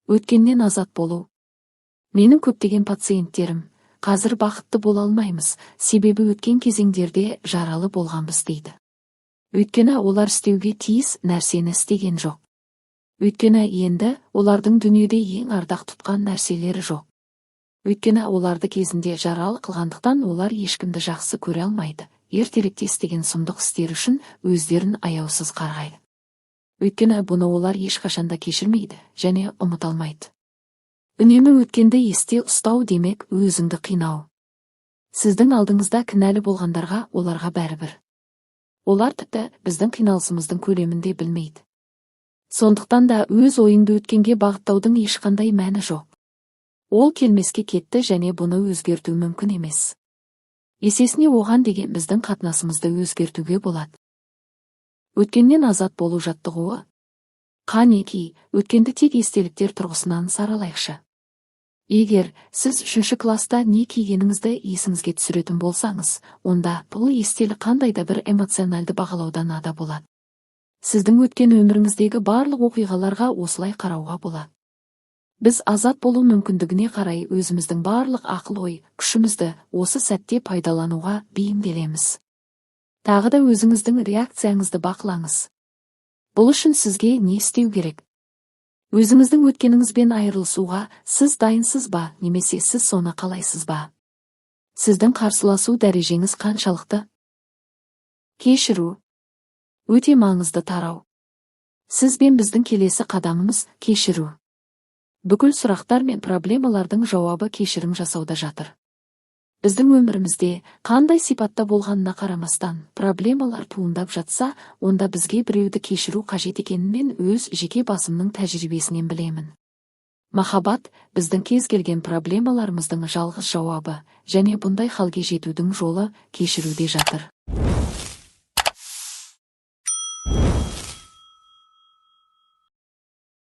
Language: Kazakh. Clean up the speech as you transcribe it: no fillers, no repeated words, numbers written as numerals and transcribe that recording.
Өткеннен азат болу. Менің көптеген пациенттерім: «Қазір бақытты бола алмаймыз, себебі өткен кезеңдерде жаралы болғанбыз», – дейді. Өйткені олар істеуге тиіс нәрсені істеген жоқ. Өйткені енді олардың дүниеде ең ардақ тұтқан нәрселері жоқ. Өйткені оларды кезінде жаралы қылғандықтан, олар ешкімді жақсы көре алмайды, ертеректе істеген сұмдық істері үшін өздерін аяусыз қарғайды. Өйткені бұны олар ешқашан да кешірмейді және ұмыта алмайды. Үнемі өткенді есте ұстау демек өзіңді қинау. Сіздің алдыңызда кінәлі болғандарға, оларға бәрібір. Олар тіпті біздің қиналысымыздың көлемін де білмейді. Сондықтан да өз ойыңды өткенге бағыттаудың ешқандай мәні жоқ. Ол келмеске кетті және бұны өзгерту мүмкін емес. Есесіне оған деген біздің қатынасымызды өзгертуге болады. Өткеннен азат болу жаттығуы. Қанеки, өткенді тек естеліктер тұрғысынан саралайықшы. Егер сіз үшінші класста не кигеніңізді есіңізге түсіретін болсаңыз, онда бұл естелік қандай да бір эмоциональды бағалаудан ада болады. Сіздің өткен өміріңіздегі барлық оқиғаларға осылай қарауға болады. Біз азат болу мүмкіндігіне қарай өзіміздің барлық ақыл-ой күшімізді осы сәтте пайдалануға бейімделеміз. Тағы да өзіңіздің реакцияңызды бақылаңыз. Бұл үшін сізге не істеу керек? Өзіңіздің өткеніңізбен айырылысуға сіз дайынсыз ба немесе сіз соны қалайсыз ба? Сіздің қарсыласу дәрежеңіз қаншалықты? Кешіру. Өте маңызды тарау. Сіз бен біздің келесі қадамымыз – кешіру. Бүкіл сұрақтар мен проблемалардың жауабы кешірім жасауда жатыр. Біздің өмірімізде қандай сипатта болғанына қарамастан, проблемалар туындап жатса, онда бізге біреуді кешіру қажет екенін мен өз жеке басымның тәжірибесінен білемін. Махаббат – біздің кез келген проблемаларымыздың жалғыз жауабы және бұндай халге жетудің жолы кешіруде жатыр.